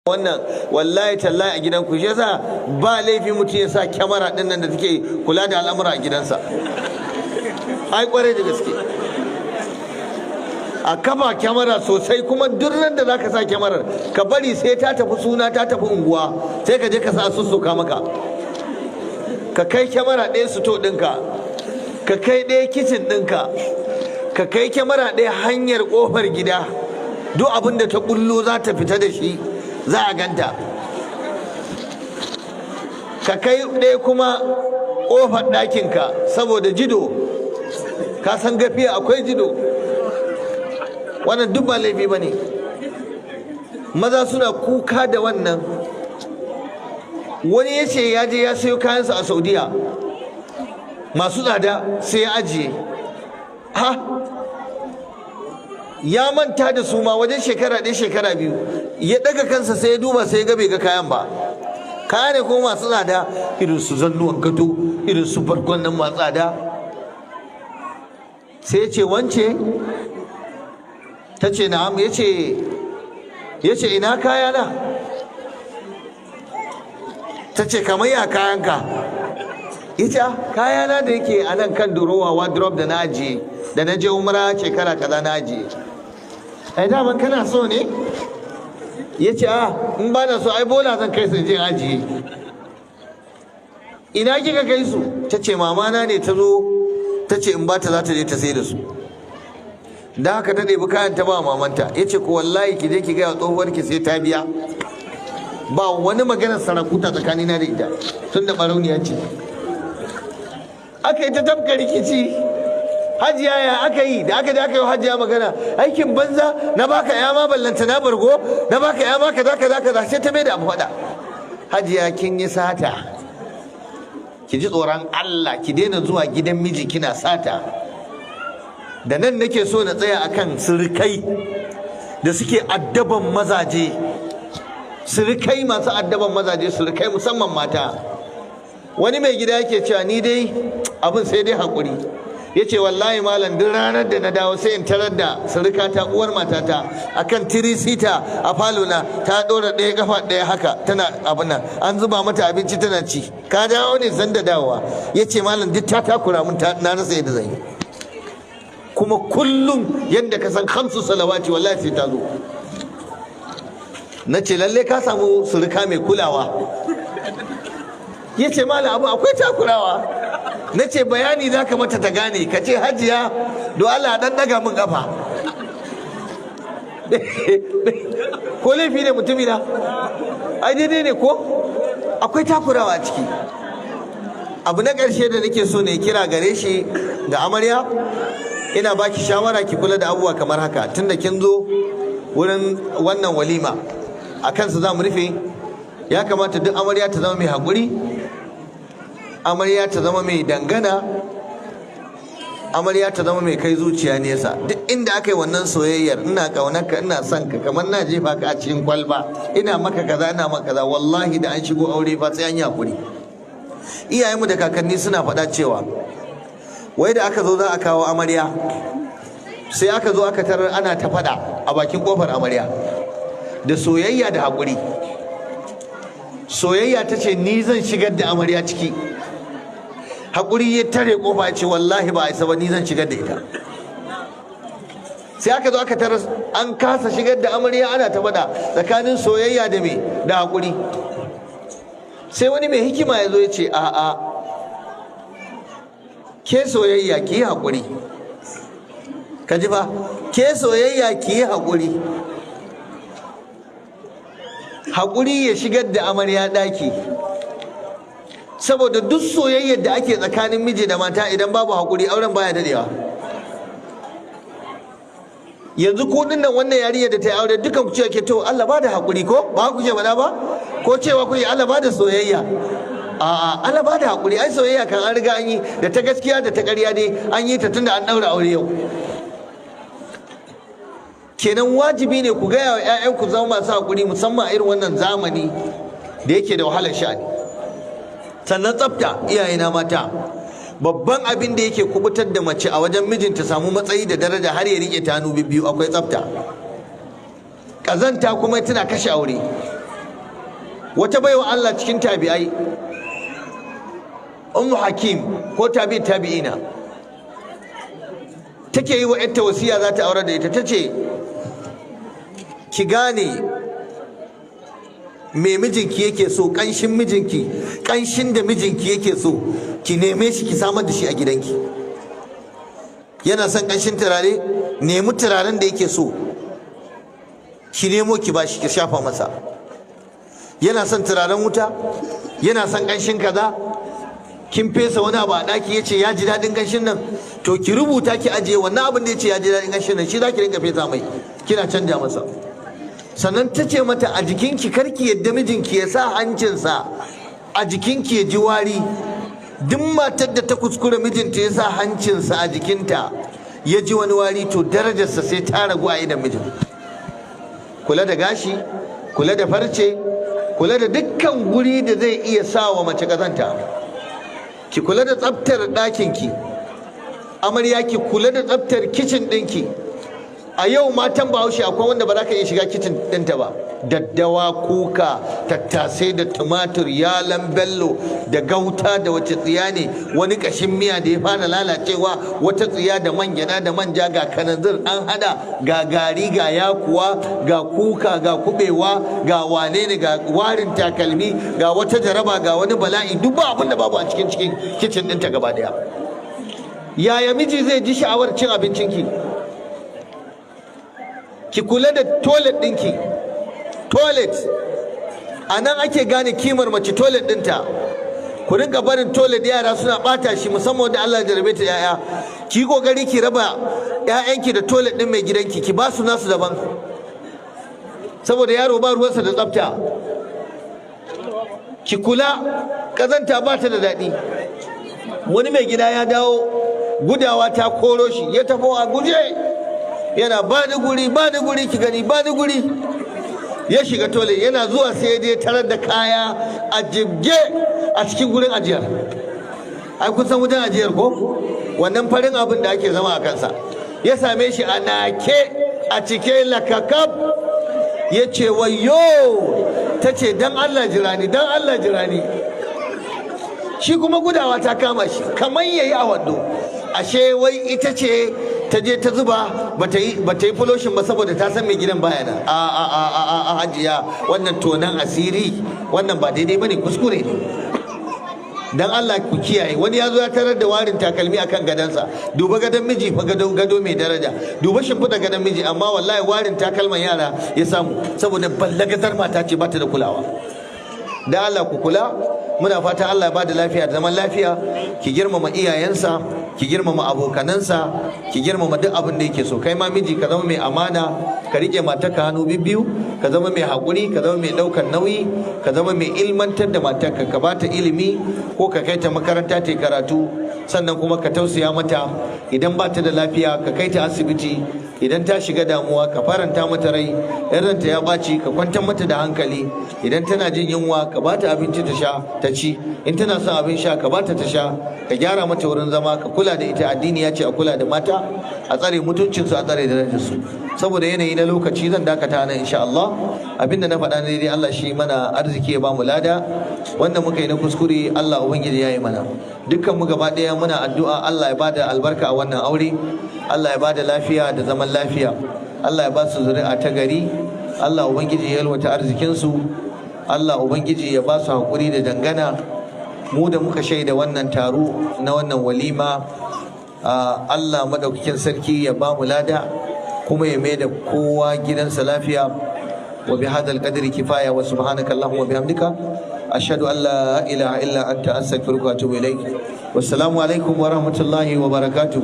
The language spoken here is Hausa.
Wannan wallahi tallahi a gidanku shi yasa ba laifi mutum ya sa kyamara din nan da take kula da al'amura a gidansa. Ai kwarai da gaske, a kafa kyamara sosai. Kuma duk ran da zaka sa kyamarar, ka bari sai ta tafi suna, ta tafi unguwa, sai ka je ka sa sussuka maka. Ka kai kyamara ɗaya store ɗinka, ka kai ɗaya kicin ɗinka, ka kai kyamara ɗaya hanyar ƙofar gida. Duk abin da ta bullo za ta fita da shi, za a ganta. Ka kai ɗaya kuma ƙofar ɗakinka, saboda jido, ka san gafiya akwai jido. Wannan duk ba laifi ba ne. Maza suna kuka da wannan. Wani ya ce ya je ya sayo kayansa a Saudiya masu tsada, sai ya ajiye. Ha, ya manta da su ma wajen shekara 1, shekara 2. Ya daga kansa sai ya duba, sai ya ga bai ga kayan ba. Kaya ne kuma masu tsada, irin su zannuwan gado, irin su bargon nan masu tsada. Sai ya ce, "Wance?" Ta ce, "Na'am." Ya ce, "Ina kaya na?" Ta ce, "Kamar ya kayanka?" Ya ce, "Kayana da yake a nan kan durowa, wardrobe da na ajiye da na je umra shekara kaza na ajiye." "Ai daman kana so ne?" Ya ce, "A, in ba na so ai bola zan kai su je ajiye. Ina kika kai su?" Ta ce, "Mamana ne ta zo ta ce in ba ta, za ta je ta sai da su." Da haka ta ɗebi kayan ta ba mamanta. Ya ce, "Ko wallahi ki je ki gaya tsohuwar ki sai ta biya. Ba wani maganar sarakuta tsakanina da ita, tun da barauniya ce." Aka yi ta tafka rikici. "Hajiya, ya aka yi?" Da aka je aka yi hajiya magana, "Aikin banza, na baka ya ma, ballanta na bargo, na baka ya ma, kaza kaza kaza." Sai ta mai da abu faɗa. "Hajiya, kin yi sata. Ki ji tsoron Allah, ki daina zuwa gidan miji kina sata." Da nan nake so na tsaya akan sirikai da suke addaban mazaje, sirikai masu addaban mazaje, sirikai musamman mata. Wani mai gida yake cewa, "Ni dai abin sai dai haƙuri." Ya ce, "Wallahi malam, duk ranar da na dawo sai in tarar da sirikata, uwar matata, akan three-seater a falona, ta ɗora ɗaya kafa ɗaya haka, tana abin nan, an zuba mata abinci tana ci. Ka dawo ne, san da dawowa." Ya ce, "Malam, duk ta takura mun, na rasa yadda zan yi. Kuma kullum yadda ka san khamsu salawati, wallahi sai ta zo." Na ce, "Lalle ka samu surika mai kulawa." Ya ce, "Malam, abu akwai takurawa." Na ce, "Bayani za ka mata ta gane. Ka ce, 'Hajiya, do Allah dan daga min kafa.'" Ko laifi ne, mutumina? Ai daidai ne. Ko akwai takurawa a ciki? Abu na ƙarshe da nake so ne kira gare shi ga amarya, ina baki shawara ki kula da abubuwa kamar haka. Tunda kin zo wurin wannan walima, a kansa za mu rufe. Ya kamata duk amarya ta zama mai haƙuri, amarya ta zama mai dangana, amarya ta zama mai kai zuciya nesa. Duk inda aka yi wannan soyayyar, ina ƙaunarka, ina son ka, kamar na jefa ka a cikin kwalba, ina maka kaza, ina maka kaza, wallahi da an shigo aure fa sai an yi haƙuri. Iyayenmu da kakanni suna faɗa cewa wai da aka zo za a kawo amarya, sai aka zo aka tarar ana ta faɗa a bakin kofar amarya da soyayya da haƙuri. Soyayya ta ce, "Ni zan shigar da amarya ciki." Haƙuri ya tare kofa ya ce, "Wallahi ba a isa ba, ni zan shigar da ita." Sai aka zo aka tarar an kasa shigar da amarya, ana ta faɗa tsakanin soyayya da me da haƙuri. Sai wani mai hikima ya zo ya ce, "A'a, ke soyayya, ki yi haƙuri. Ka ji fa, ke soyayya, ki yi haƙuri." Haƙuri ya shigar da amarya ɗaki, saboda duk soyayyar da ake tsakanin miji da mata, idan babu haƙuri, auren baya dadewa. Yanzu ko dinnan, wannan yarinyar da ta yi aure, dukan ku cewa ke, "To, Allah ba da haƙuri," ko ba ku ke faɗa ba? Ko cewa ku yi, "Allah ba da soyayya"? A'a, Allah ba da haƙuri. Ai soyayya kan an riga an yi, da ta gaskiya da ta ƙarya dai an yi ta, tunda an ɗaura aure yau. Kenan wajibi ne ku gaya wa 'ya'yanku zama masu haƙuri, musamman a irin wannan zamani da yake da wahalar sha'ani. Sannan tsafta. Iyayena mata, babban abin da yake kubutar da mace a wajen mijinta, samu matsayi da daraja har ya rike ta hannu biyu, akwai tsafta. Ƙazanta kuma tana kashe aure. Wata baiwa Allah cikin tabi'ai, Ummu Hakim ko tabi tabi'ina, take yi wa yarta wasiya za ta aure da ita. Tace, ki gane me mijinki yake so, kanshin mijinki, kanshin da mijinki yake so, ki neme shi, ki samar da shi a gidanki. Yana son kanshin turare, nemi turaren da yake so, ki nemo ki bashi, ki shafa masa. Yana son turaren wuta, yana son kanshin kaza, kin fesa wani abu a ɗaki, ya ce ya ji daɗin kanshin nan, to ki rubuta ki ajiye wannan abin da ya ce ya ji daɗin kanshin nan, shi za ki rinka fesa mai, kina canja masa. Sannan ta ce mata, a jikinki karki yadda mijinki ya sa hancinsa a jikinki ya ji wari. Duk matar da ta kuskura mijinta ya sa hancinsa a jikinta ya ji wani wari, to darajarsa sai ta ragu a idan mijin. Kula da gashi, kula da farce, kula da dukkan guri da zai iya sa wa mace kazanta. Ki kula da tsaftar ɗakinki. Amarya, ki kula da tsaftar kicin ɗinki. A yau matan Bahaushe akwai wanda ba za ka iya shiga kicin ɗinta ba. Daddawa, kuka, tattasai da tumatur, yalan bello da gauta da wace tsiya ne, wani kashin miya da ya fara lalacewa, wata tsiya da man gyada da manja, ga kananzir an hada, ga gari, ga yakuwa, ga kuka, ga kubewa, ga wane ne, ga warin takalmi, ga wata jaraba, ga wani bala'i. Duk ba abin da babu a cikin kicin ɗinta gaba daya. Yaya miji zai ji sha'awar cin abincinki? Ki kula da toilet ɗinki. Toilet, a nan ake gane kimar mace, toilet ɗinta. Ku rinka barin toilet yara suna ɓata shi, musamman wanda Allah ya jarabe ta yaya. Ki yi kokari ki raba ƴaƴanki da toilet ɗin mai gidanki, ki ba su nasu daban, saboda yaro ba ruwansa da tsafta. Ki kula, ƙazanta ba ta da daɗi. Wani mai gida ya dawo, gudawa ta koro shi, ya tafi a guje yana, "Ba ni guri, ba ni guri, ki gani, ba ni guri." Ya shiga toilet, yana zuwa sai ya je tarar da kaya a jibge a cikin gurin ajiyar. Ai kun san wajen ajiyar ko? Wannan farin abin da ake zama a kansa. Ya same shi a nake, a cike lakakab. Ya ce, "Wayo!" Ta ce, "Dan Allah jira ni, dan Allah jira ni." Shi kuma gudawa ta kama shi kamar yayi a wando. Ashe wai ita ce ta je ta zuba, bata yi flushing ba, saboda ta san mai gidan baya nan. A a a a a, hajiya, wannan tonan asiri, wannan ba daidai bane, kuskure ne. Dan Allah ku kiyaye. Wani ya zo ya tarar da warin takalmi akan gadansa. Duba gadon miji fa, gado, gado mai daraja. Duba shimfiɗa gadon miji, amma wallahi warin takalman yara ya samu, saboda ballagazar mata ce, bata da kulawa. Dan Allah ku kula. Muna fatan Allah ya bada lafiya da zaman lafiya. Ki girmama iyayensa, ki girmama abokanansa, ki girmama duk abin da yake so. Kai ma miji, ka zama mai amana, ka rike matarka hannu biyu, ka zama mai haƙuri, ka zama mai ɗaukar nauyi, ka zama mai ilmantar da matarka, ka bata ilimi ko ka kai ta makaranta ta karatu. Sannan kuma ka tausaya mata. Idan ba ta da lafiya, ka kai ta asibiti. Idan ta shiga damuwa, ka faranta mata rai. In ranta ya ɓaci, ka kwantar mata da hankali. Idan tana jin yunwa, ka bata abinci ta sha, ta ci. In tana son abin sha, ka bata ta sha. Ka gyara mata wurin zama, ka kula da ita. Addini ya ce a kula da mata, a tsare mutuncinsu, a tsare darajarsu. Saboda yanayi na lokaci, zan dakata nan insha Allah. Abinda na faɗa na daidai, Allah shi mana arziki ya bamu lada. Wanda muka yi na kuskure, Allah ubangiji ya yi mana. Dukkan mu gaba ɗaya muna addu'a Allah ya bada albarka a wannan aure, Allah ya bada lafiya da zaman lafiya, Allah ya ba su zuri'a ta gari, Allah ubangiji ya yalwata arzikinsu, Allah ubangiji ya ba su haƙuri da dangana. Mu da muka shaida wannan taro na wannan walima, Allah madaukakin sarki ya ba mu lada kuma ya mai da kowa gidansa lafiya. Wa bi hadal qadri kifaya. Wa subhanaka allahumma wa bihamdika, ashhadu an la ilaha illa anta, astaghfiruka wa atubu ilaik. Wassalamu alaikum wa rahmatullahi wa barakatuh.